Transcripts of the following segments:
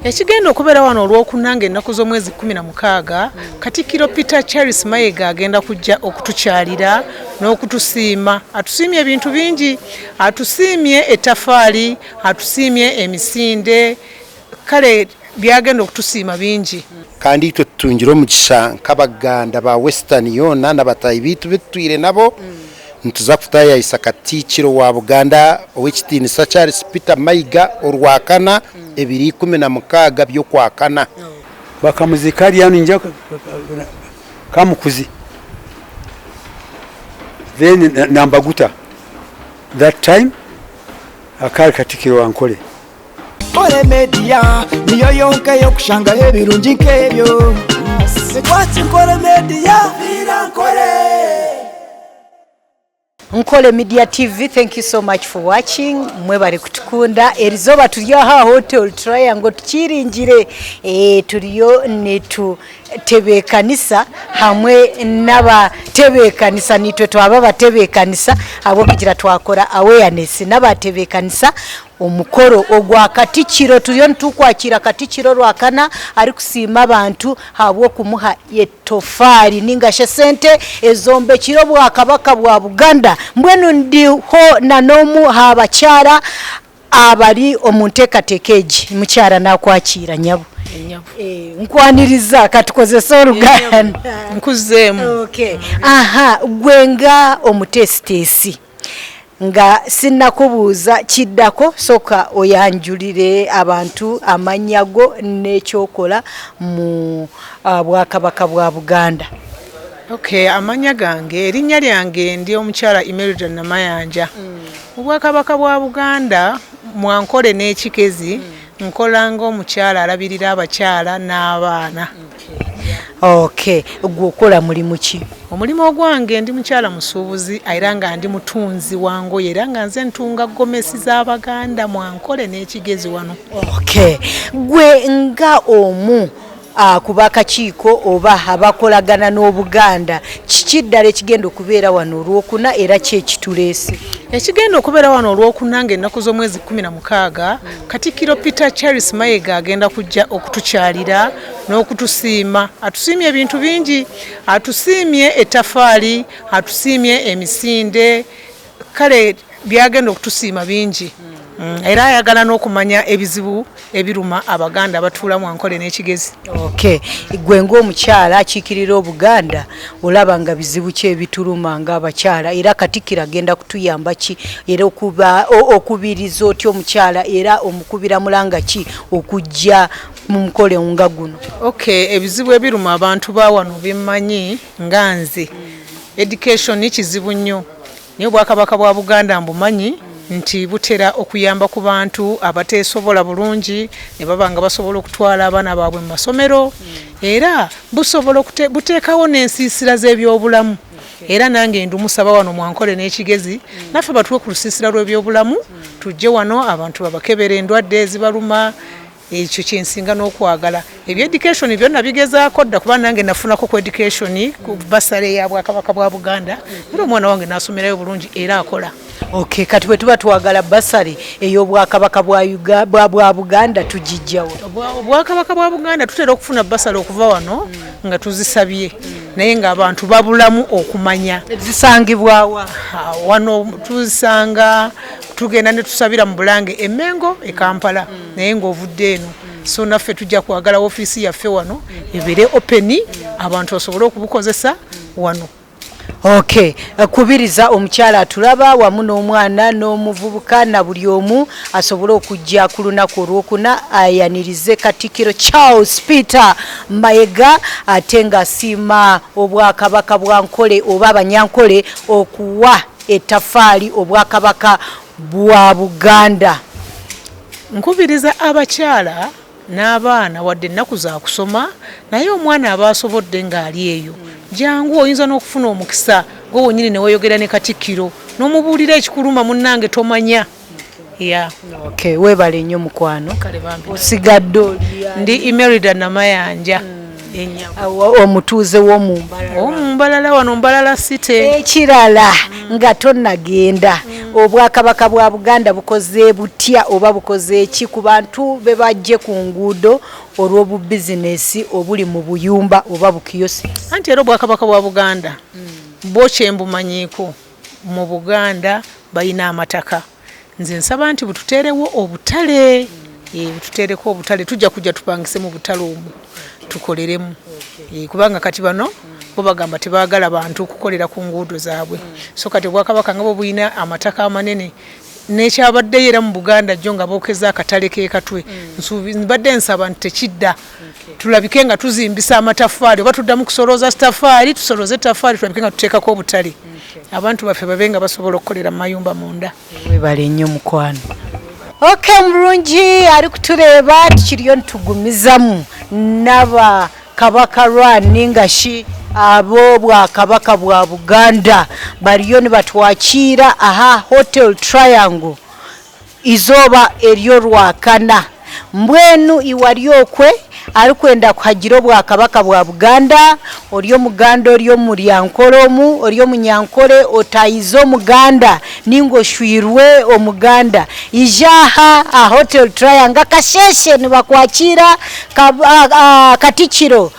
Ekigenda okubeera wano Olwokuna ng'ennaku z'omwezi 16, Katikkiro Peter Charles Mayiga agenda kujja okutukyalira n'okutusiima. Atusiimye ebintu bingi, atusiimye ettafaali, atusiimye emisinde, kale byagenda okutusiima bingi. Kandi itwe tutungire omugisha nk'Abaganda ba Western yoona na bataahi baitu bu tutwire nabo, nituza kutaayayisa Katiikiro wa Buganda Ow'ekitiinisa Charles Peter Mayiga Orwakana ebiro 16 by'Okwakana. Bakamuziika hariya ningira Kamukuzi then na Mbaguta that time akaba ari Katikiro wa Ankole. Nkore Media niyo yonka ey'okushangaho ebirungi nk'ebyo. Watch Nkore Media. Nkore. Nkore Media TV thank you so much for watching mwebare kutukunda erizooba turi aha Hotel Triangle tukiringire eh, turiyo nitutebeekanisa hamwe n'abatebeekanisa naitwe twaba abatebeekanisa ahabw'okugira twakora awareness n'abatebeekanisa Omukoro ogwa Katikiro turiyo nitukwakiira Katikiro Rwakana arikusiima abantu ahabw'okumuha etofaari ninga shi esente ezombekire obwakabaka bwa Buganda. Mbwenu ndiho na n'omu aha bakyara abari omu nteekateeka egi. Mukyara nakwakiira nyabo. Nkwaniriza katukozese Oruganda. Nkuzeemu. Aha, gwe nga omuteesiteesi. Nga sinnakubuuza kiddako, sooka oyanjulire abantu amannya go n'ekyokola mu Bwakabaka bwa Buganda. Ok, amannya gange, erinnya lyange ndi omukyala Imelda Namayanja. Mu Bwakabaka bwa Buganda mu Ankole n'e Kigezi nkola ng'omukyala alabirira abakyala n'abaana. Ok, ggwe okola mulimu ki? Omulimu ogwange ndi mukyala musuubuzi era nga ndi mutunzi wa ngoye era nga nze ntunga gomesi z'Abaganda mu Ankole n'e Kigezi wano. Ok, ggwe nga omu ku b'akakiiko oba abakolagana n'Obuganda, kiki ddala ekigenda okubeera wano Olwokuna era ki ekituleese? Ekigenda okubeera wano Olwokuna ng'ennaku z'omwezi 16, Katikkiro Peter Charles Mayiga agenda kujja okutukyalira n'okutusiima. Atusiimye ebintu bingi, atusiimye ettafaali, atusiimye emisinde, kale byagenda okutusiima bingi mm, era ayagala n'okumanya ebizibu ebiruma Abaganda abatuula mu Ankole n'Ekigezi. Okay, gwe ng'omukyala akiikirira Obuganda olaba nga bizibu ki ebituluma ng'abakyala era Katikkiro agenda kutuyamba ki era okuba okubiriza otya omukyala era omukubira mulanga ki okujja mu mukolo nga guno? Okay, ebizibu ebiruma abantu ba wano bimmanyi nga nze education kizibu nnyo naye Obwakabaka bwa Buganda mbumanyi nti butera okuyamba ku bantu abateesobola bulungi ne baba nga basobola okutwala abaana baabwe mu masomero era busobola buteekawo n'ensiisira z'ebyobulamu era nange ndumusaba wano mwankole n'ekigezi naffe batuwe ku lusiisira lw'ebyobulamu tujje wano abantu babakebere endwadde ezibaluma Ekyo kyensinga n'okwagala. Ebya education byo nabigezaako dda kuba nange nafunako ku education ku bursary ya Bwakabaka bwa Buganda era omwana wange n'asomerayo bulungi era akola. Okay, kati bwe tuba twagala bursary ey'Obwakabaka bwa Uga, bwa, bwa Buganda tugijja wa? Obwakabaka bwa Buganda tutera okufuna bursary okuva wano nga tuzisabye naye ng'abantu babulamu okumanya. Zisangibwa wa? Wano tuzisanga tugenda ne tusabira mu Bulange e Mengo e Kampala. Naye ng'ovudde eno so naffe tujja kwagala ofiisi yaffe wano ebeere open abantu basobole okubukozesa wano. Okay, kubiriza omukyala atulaba wamu n'omwana n'omuvubuka na buli omu asobole okujja ku lunaku olwokuna ayanirize Katikkiro Charles Peter Mayiga ate ng'asiima Obwakabaka bwa Nkole oba Abanyankole okuwa ettaffaali Obwakabaka bwa Buganda. Nkubiriza abakyala n'abaana wadde ennaku za kusoma naye omwana aba asobodde ng'ali eyo jangu oyinza n'okufuna omukisa gwe wonyini ne weeyogera ne Katikkiro n'omubuulira ekikuluma munnange tomanya. Yeah. Okay, weebale nnyo mukwano. Osigadde oli ndi Imelda Namayanja. Omutuuze w'omu Mbarara. Ow'omu Mbarara wano Mbarara City. Ekirala nga tonnagenda. Obwakabaka bwa Buganda bukoze butya oba bukoze ki ku bantu be baggye ku nguudo olw'obubizinesi obuli mu buyumba oba bukiyosiki? Anti era Obwakabaka bwa Buganda bwo kye mbumanyiiko mu Buganda balina amataka. Nze nsaba nti bututeerewo obutale, bututeereko obutale tujja kujja tupangise mu butale omwo tukoleremu kubanga kati bano bo bagamba tebaagala bantu kukolera ku nguudo zaabwe. So kati Obwakabaka nga bwo bulina amataka amanene n'ekyabaddeyo era mu Buganda jjo nga bookeza akatale k'e Katwe, mbadde nsaba nti tekidda tulabike nga tuzimbisa amataffaali oba tuddamu kusolooza taffaali, tusolooze ettaffaali tulabike nga tuteekako obutale abantu baffe babe nga basobola okukolera mu mayumba munda. Webale nnyo mukwano. Okay mulungi arikutureeba tukiriyo nitugumizamu naba Kabaka Run ninga shi ab'obwakabaka bwa Buganda bariyo nibatwakiira aha Hotel Triangle Izooba ery'Orwakana. Mbwenu iwe ari okwe arikwenda kuhagira Obwakabaka bwa Buganda, ori Omuganda ori Omuryankore omu, ori Omunyankore otaahize Omuganda nainga oshwirwe Omuganda, ija aha aha Hotel Triangle akasheeshe nibakwakiira Katikiro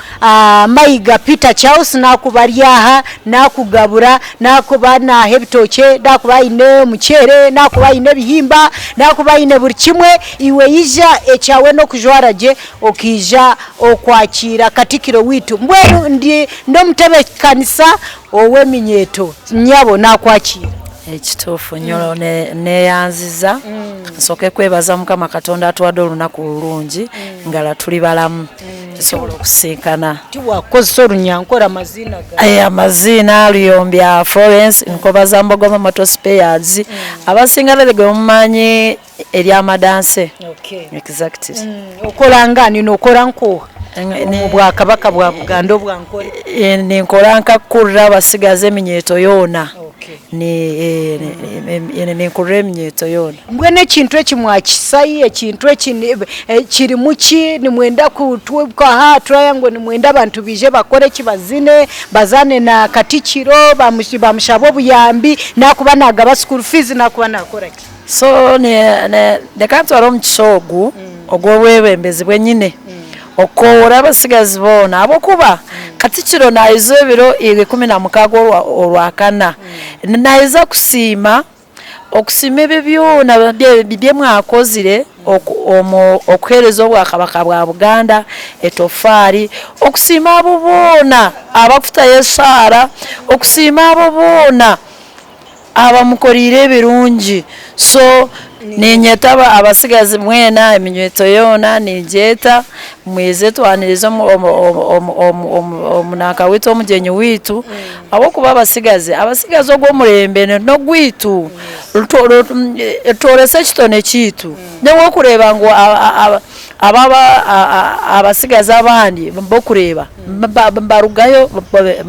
Mayiga Peter Charles naakuba ari aha naakugabura, naakuba naaha ebitookye, naakuba aine omuceere, naakuba aine ebihimba, naakuba aine buri kimwe. Iwe ija ekyawe n'okujwara gye okaija okwakiira Katikiro waitu. Mbwenu ndi omutebeekanisa ow'eminyeeto. Nyabo naakwakiira. Ekituufu nyo neyanziza nsooke kwebaza Mukama Katonda atuwadde olunaku olulungi ngala tuli balamu tusobola okusinkana. Tiwakukozesa orunyankore amaziina gawe? Eh, amaziina Luyombya Florence Nkobaza Mbogoma Motor Spares abasinga lere gwe mumanyi erya Madanse. Okay. Exactly. Okora ngani nokora nkoha omu bwakabaka bwa Buganda obwa Nkore? Ninkora nkakukurira abasigazi eminyeeto yoona. Okay. Ninkurira eminyeeto yoona. Mbwenu ekintu eki mwakisayi ekintu eki kirimu ki? Nimwenda kutukaha triangle nimwenda abantu baije bakore ki bazine bazaane na Katikiro bamushabe obuyambi nakuba nagaba school fees nakuba nakora ki? So reka ntware omugisha ogu ogw'obwebembezi bwenyine okukoowora abatsigazi boona ahabw'okuba Katikiro naija ebiro 16 Orwakana naija kusiima okusiima ebyo byona ebi mwakozire okuheereza Obwakabaka bwa Buganda etofaari, okusiima abo boona abakutayo eshaara, okusiima abo boona abamukoreire ebirungi. So niinyeta abatsigazi mwena eminyeeto yoona ningyeta mwije twanirize omunanka waitu omugyenyi waitu ahabw'okuba abatsigazi, abatsigazi ogu omurembe n'ogwaitu tworetse ekitone kyaitu nyowe orikureeba ngu abatsigazi abandi b'okureeba barugayo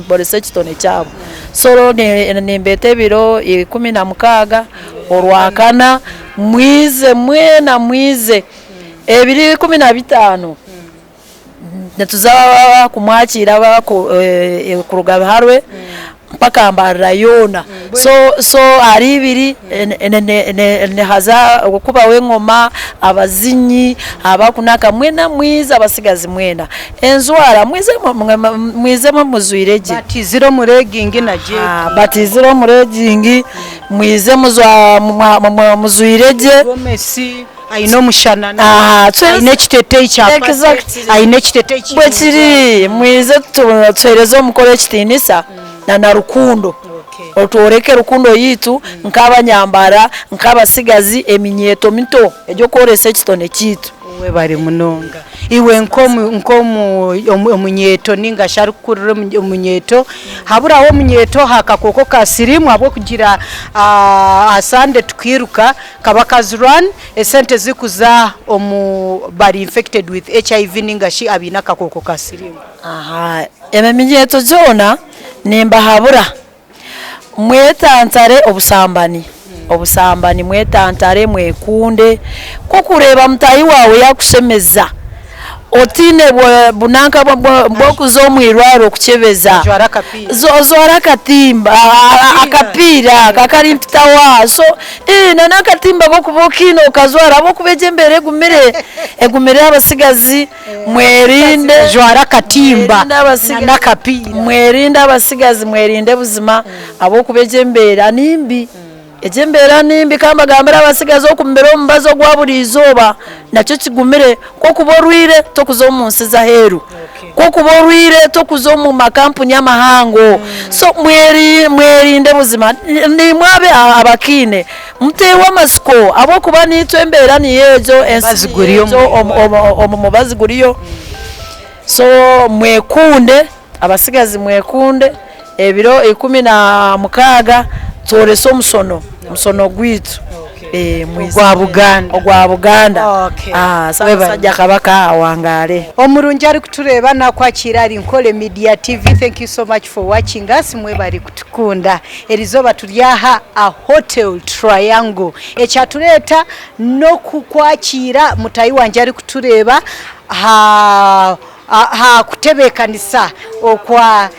booretse ekitone kyabo. So nimbeeta ebiro 16 Orwakana mwize mwena mwize. Ebiro 15 nituza kumwakiira kuruga Biharwe mpaka Mbarara yoona. So ahari ibiri nihaza kubaho engoma, abazinyi, abakunaka mwena mwize abatsigazi mwena. Enjwara mwize mujwire gye. Batizire omu legingi na jegingi. Batizire omu legingi, mwize mujwire gye. Gomesi aine omushanana, aine ekiteteyi kya pate, aine ekiteteyi kya. Bwe kiri, mwize tuhereze omukoro ekitiinisa na rukundo. Otworeke rukundo yaitu nk'abanyambara, nk'abatsigazi, eminyeeto mito ery'okworesa ekitone kyaitu. Webare munonga. Iwe nk'omunyeeto ninga shi arikukurira omunyeeto, haburaho omunyeeto aha kakooko ka siriimu ahabw'okugira aha Sande tukairuka Kabaka's Run, esente zirikuza omu bari infected with HIV ninga shi abaine akakooko ka siriimu. Aha, eminyeeto gyona nimbahabura mwetantare obushambani, obushambani mwetantare mwekunde, ku okureeba mutaahi waawe yaakushemeza. Otaine bunanka bw'okuza omu irwariro kukyebeza, ojware akatimba, akapiira aka kari mpitaho aha, so na n'akatimba k'okuba okiine okajwara ahabw'okuba egi embeera egumire, egumire abatsigazi mwerinde, Jwara akatimba n'akapiira. Mwerinde abatsigazi mwerinde buzima ahabw'okuba egi embeera ni mbi. Egi embeera ni mbi ka mbagambire abatsigazi okumira omubazi ogwa buri izooba nakyo kigumire. Ku okuba orwaire tokuza omu nsi z'aheeru, ku okuba orwaire tokuza omu makampuni amahango. So mwerinde buzima. Naimwe abakiine muteirwe amatsiko ahabw'okuba naitwe embeera niyo egyo, ensi niyo egyo, omubazi guriyo. So mwekunde. Abatsigazi mwekunde, ebiro 16 tworese omushono, omushono gwaitu Ogwa Buganda. Ogwa Buganda. Ssaabasajja Kabaka awangaale. Omurungi arikutureeba nakwakiira ahari Nkore Media TV thank you so much for watching us mwebare kutukunda. Erizooba turi aha aha Hotel Triangle ekyatureeta nokukwakiira mutaahi wangye arikutureeba aha Aha kutebeekanisa okwa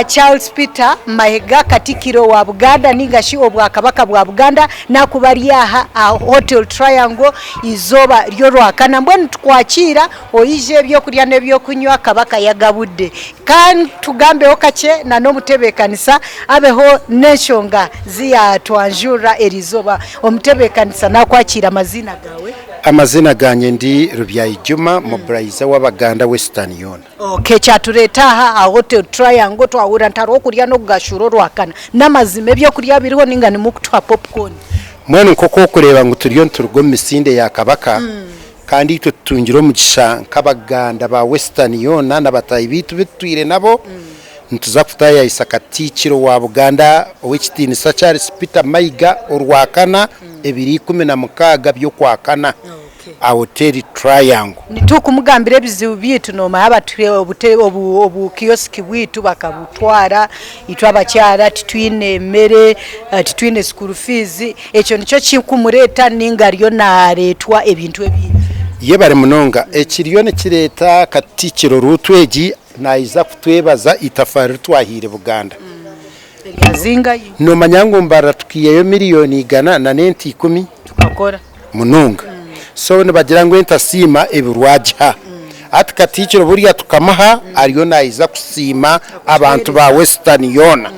Charles Peter Mahiga Katikiro wa Buganda ninga shi Obwakabaka bwa Buganda nakuba ari aha aha Hotel Triangle eizooba ry'orwakana. Mbwenu nitukwakiira oije ebyokurya n'ebyokunywa Kabaka yagabudde. Ka tugambeho kakye na n'omutebeekanisa abeho n'enshonga zi yaatwanjurira eriizooba. Omutebeekanisa nakwakiira amaziina gaawe? Amazina gangye ndi Rubyayi Juma, mobilizer w'Abaganda Western yoona. Ok ekyatureeta aha aha Hotel Triangle twahurira nti hariho okurya n'okugashura orwakana. N'amazima ebyokurya biriho ninga nimukutuha popcorn? Mbwenu nk'oku orikureeba ngu turiyo nituruga omu misinde ya Kabaka kandi itwe tutungire omugisha nk'Abaganda ba Western yoona na bataahi baitu bu tutwire nabo, nituza kutaayaayisa Katiikiro wa Buganda Ow'ekitiinisa Charles Peter Mayiga orwakana. ebiro 16 by'Okwakana aha Hoteeri Triangle. Nitukumugambira ebizibu byaitu nomanya batuhe obu kiosk bwaitu bakabutwara, itwe abakyara titwine mere, titwine school fees, ekyo nikyo kirikumureeta ninga ariyo nareetwa ebintu ebindi? Yebare munonga. Ekiriyo nikireeta Katiikiro Ruutu egi naija kutwebaza itafaari ritwahaire Buganda. Noomanya ngu Mbarara tukiihayo miriyoni igana na n'ente ikumi? Munonga. So nibagira ngu entasiima eburwa agiha. Hati Katiikiro buriya tukamuha ariyo naija kusiima abantu ba Western yoona.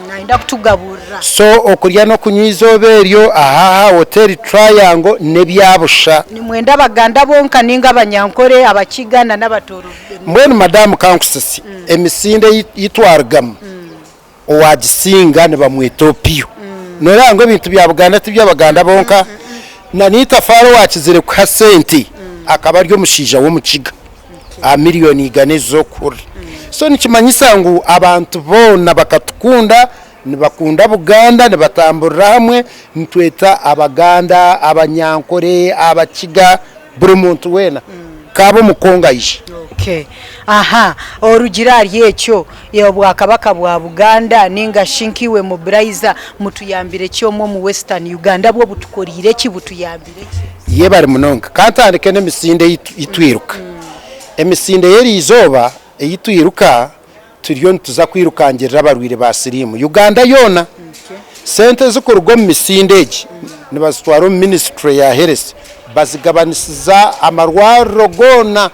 So okurya n'okunywa eizooba eryo aha aha Hotel Triangle n'ebya busha. Mbwenu madamu kankusisi, emisinde ei twarugamu. Owagisinga nibamweta Opio. Noreeba ngu ebintu bya Buganda ti by'Abaganda bonka. Na n'eitafaari owakizire kuha sente akaba ari omushaija w'Omukiga aha miriyoni igana ez'okuhurira. So nikimanyisa ngu abantu boona bakatukunda, nibakunda Buganda, nibatamburira hamwe, nitweta Abaganda, Abanyankore, Abakiga, buri muntu weena kaabe Omukongo aije. Okay. Aha, orugire ahari ekyo, Obwakabaka bwa Buganda ninga shi nk'iwe Mobilizer mutuyambire ki omwo omu Western Uganda bwo butukoriire ki, butuyambire ki? Yebare munonga. Ka ntandike n'emisinde ei twiruka. Emisinde y'eriizooba ei twiruka turiyo nituza kwirukangirira abarwaire ba siriimu Uganda yoona. Sente ezikuruga omu misinde egi nibazitwara omu minisitule ya health bazigabanisiza amarwariro goona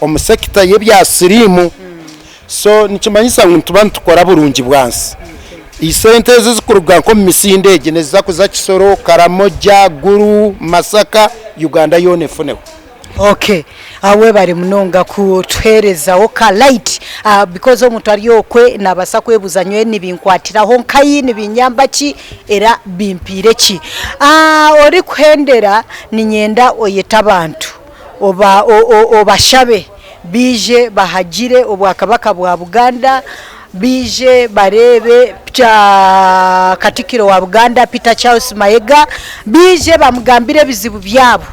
omu sekita y'ebya siriimu. So nikimanyisa ngu nituba nitukora burungi bwansi. Esente ezi ezikuruga nk'omu misinde egi niziza kuza Kisoro, Karamoja, Gulu, Masaka, Uganda yoona efuneho. Ok webare munonga kutuherezaho ka light because omuntu ari okwe nabasa kwebuza nyowe nibinkwatiraho nkahi nibinyamba ki era bimpiire ki. Orikuhendera niinyenda oyete abantu obashabe baije bahagire obwakabaka bwa Buganda, baije bareebe Katikiro wa Buganda Peter Charles Mayega, baije bamugambire ebizibu byabo.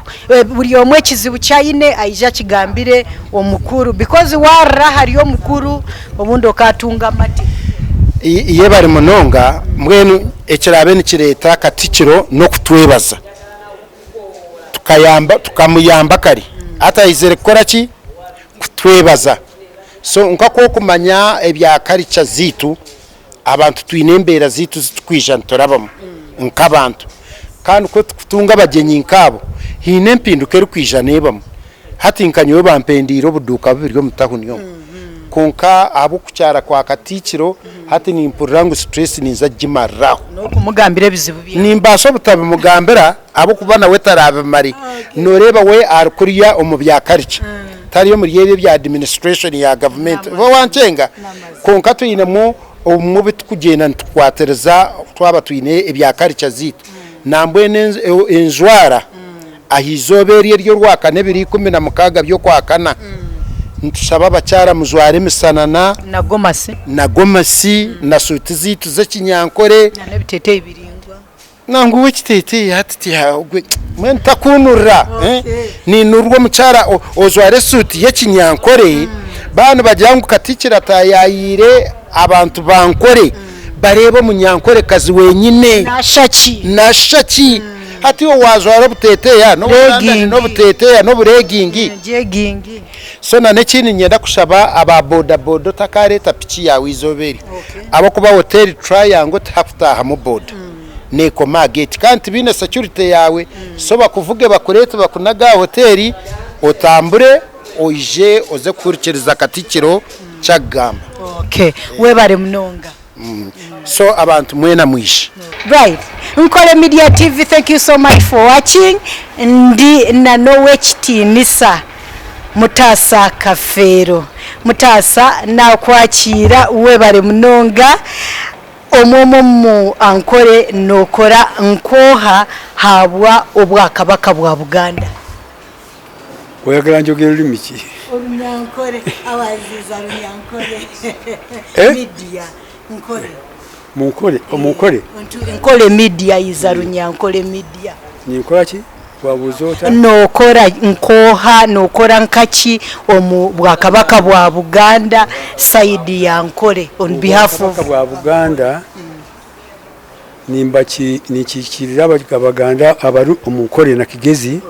Buri omwe ekizibu ki aine aije akigambire omukuru because waarira ahari omukuru obundi okaatunga amate. Yebare munonga, mbwenu ekiraabe nikireeta Katikiro n'okutwebaza. Tukayamba tukamuyamba kare hati aizire kukora ki? Twebaza. So nk'oku okumanya ebya culture zaitu, abantu twine embeera zaitu ezi turikwija niturabamu nk'abantu. Kandi ku turikutunga abagyenyi nk'abo, haine empinduka erikwija neebamu. Hati nka nyowe bampendeire obuduuka bubiri omu tawuni omu. Kwonka ahabw'okukyara kwa Katiikiro, hati nimpurira ngu stress ninza kugimarira aho. N'okumugambira ebizibu byawe. Nimbaasa obutabimugambira ahabw'okuba nawe taraabimare. Nooreeba we ari kuriya omu bya culture, tari omuri ebi ebya administration ya gavumenti. Oba wankyenga? Kwonka twinemu obumwe obu turikugyenda nitukwatiriza twaba twine ebya culture zaitu. Nambwenu enjwara aha izooba eryo ery'orwakana ebiro 16 by'okwakana, nitushaba abakyara mujware emisanana Na gomasi. na gomasi na suuti zaitu z'ekinyankore. Na n'ebiteeteeyi biraingwa. Nangwa we ekiteeteeyi hati tiha ogwe mbwenu takuunurira eh? Niinurwa omukyara ojwara esuuti y'ekinyankore, baaba nibagira ngu Katiikiro ataayayiire abantu ba Nkore, bareebe omunyankorekazi wenyine. Nashusha ki? Nashusha ki? Hati iwe wajwara obuteteeya n'obusandari n'obuteteeya n'obureegingi. Jegingi. So na n'ekindi niinyenda kushaba aba boda boda otakareeta piki yaawe eizooba eryo ahabw'okuba hoteeri Triangle tihakutaahamu boda neekoma aha geeti kandi tibaine security yaawe so bakuvuge bakureete bakunage aha hoteeri otambure oije oze kuhurikiriza Katikiro kyakugamba. Okay, webare munonga. So abantu mwena mwije. Right Nkore Media TV thank you so much for watching ndi na n'owekitinisa Mutaasa Kafeero. Mutaasa nakwakiira webare munonga omwe omwe omu Ankore nokora nk'oha habwa obwakabaka bwa Buganda? Oyagala njogere rurimi ki? Orunyankore abaziza runyankore media nkore. Munkore omunkore? Nkore media iza runyankore media. Ninkora ki? Wabuuza ota? Nokora nkoha nokora nkaki omu bwakabaka bwa Buganda side ya Nkore on behalf of. Obwakabaka bwa Buganda Ninkiikirira Abaganda abari omu Nkore na Kigezi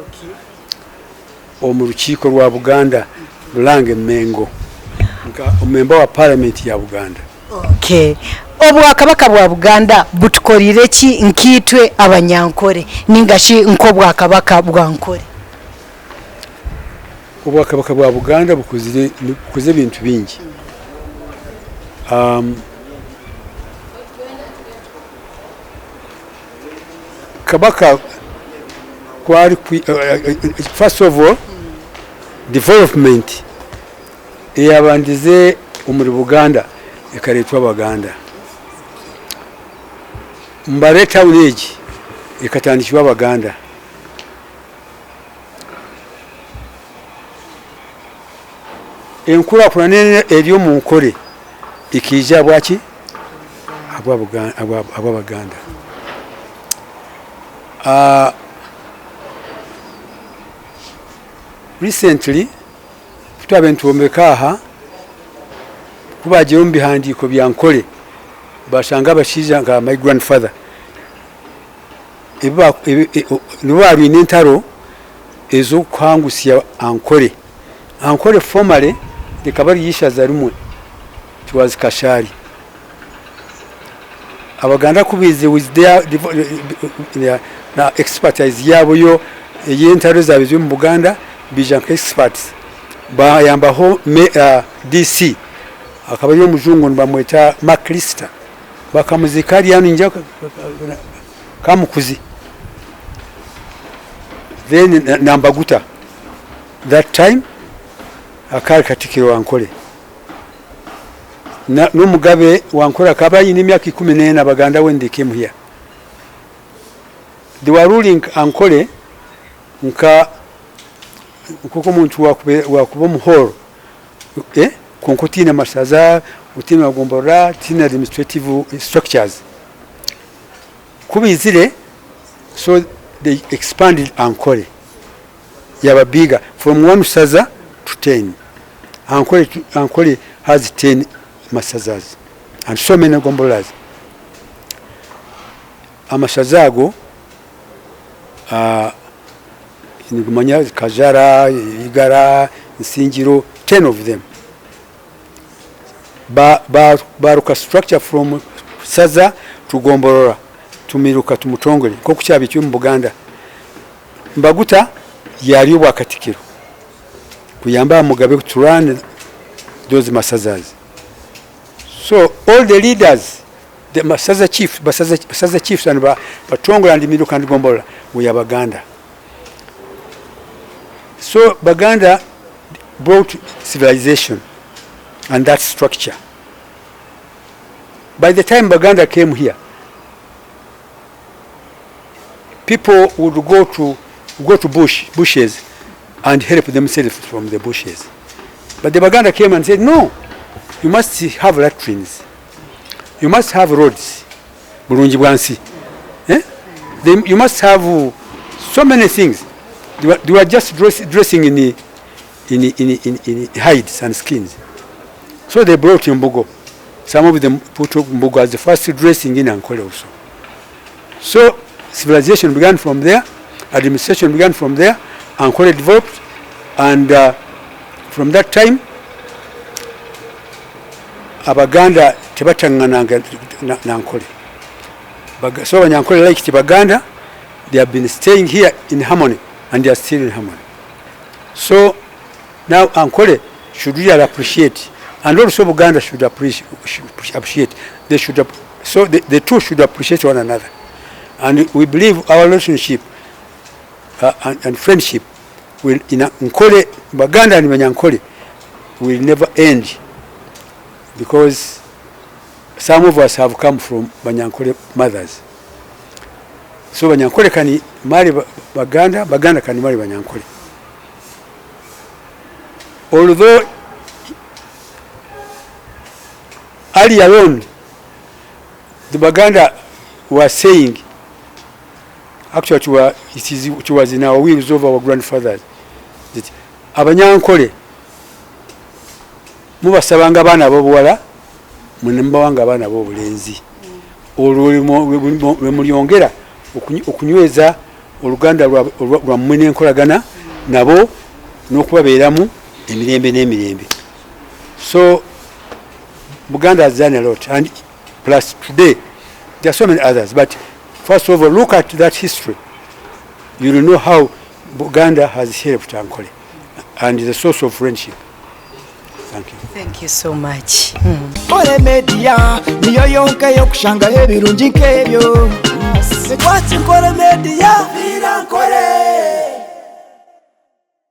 omu rukiiko rwa Buganda Bulange Mengo nka omumemba wa Paramenti ya Buganda. Okay. Obwakabaka bwa Buganda butukoreire ki nkaitwe Abanyankore ninga shi nk'Obwakabaka bwa Nkore? Obwakabaka bwa Buganda bukozire ebintu bingi. Kabaka ku ari first of all development eyabandize omuri Buganda ekareetwa Abaganda. Mbare town egi ekatandikirwa Abaganda. Enkurakurana eri omu Nkore ekaija ahabwaki? Ahabw'Abaganda. Recently ku twabaire nitwombeka aha, ku baagiire omu bihandiiko bya Nkore baashanga abashaija nka my grandfather nibo baarwine entaro ez'okuhangusya Ankore. Ankore formerly rikaba riri eishaza rimwe, it was Kashari. Abaganda ku baizire with their na expertise yaabo yo ey'entaro ezaabaire ziri omu Buganda, baija nka experts baayambaho DC akaba ari omujungu nibamweta Maclister, bakamuziika hariya ningira Kamukuzi then na Mbaguta that time akaba ari katikiro wa Nkore n'omugabe wa Nkore akaba aine emyaka 14 Abaganda when they came here they were ruling Ankole nka nk'oku omuntu wakuba omuhoro kwonka otaine mashaza, otaine magomborora, otaine administrative structures. Ku baizire so they expanded Ankole yaba bigger from one saza to ten. Ankole Ankole has ten masazas and so many gombololas. Amashaza ago nigumanya Kajara, Igara, Nsingiro, 10 of them. Ba, ba, baruka structure from Saza to Gomborora to Miruka to Mutongole nk'oku kyabaire kiri omu Buganda. Mbaguta yaari obwa Katikiro kuyamba aha Mugabe to run those masazas. So all the leaders, the masaza chief, basaza, basaza chiefs and ba, Batongole and Miruka and Gomborora were Baganda. So Baganda brought civilization and that structure. By the time Baganda came here, people would go to go to bush bushes and help themselves from the bushes. But the Baganda came and said, no, you must have latrines. You must have roads. Bulungi bwansi. Eh? They, you must have so many things. They were, they were just dress, dressing in, in, in, in, in hides and skins. So they brought Mbugo. Some of them put Mbugo as the first dressing in Ankole also. So civilization began from there, administration began from there, Ankole developed, and uh, from that time, Abaganda tebatangananga na Ankole. So Abanyankole like Baganda, they have been staying here in harmony, and they are still in harmony. So now Ankole should really appreciate, and also Buganda should appreciate, should appreciate. They should, so the, the two should appreciate one another. And we believe our relationship uh, and, and friendship will, in Nkole, Baganda and Banyankole, will never end because some of us have come from Banyankole mothers. So Banyankole can marry Baganda, Baganda can marry Banyankole. Although earlier on, the Baganda were saying, actually it was, it, is, it was in our wills of our grandfathers, that Abanyankole mubasabanga abaana ab'obuwala mwe abaana ab'obulenzi olwo lwe mulyongera okunyweza oluganda lwammwe n'enkolagana nabo n'okubabeeramu emirembe n'emirembe. So Buganda has done a lot, and plus today there are so many others, but first of all look at that history, you will know how Buganda has helped Ankole and is a source of friendship. Thank you. Thank you so much. Kore Media niyo yonka yokushangaho ebirungi nk'ebyo. Twatsi Nkore Media. Nkore.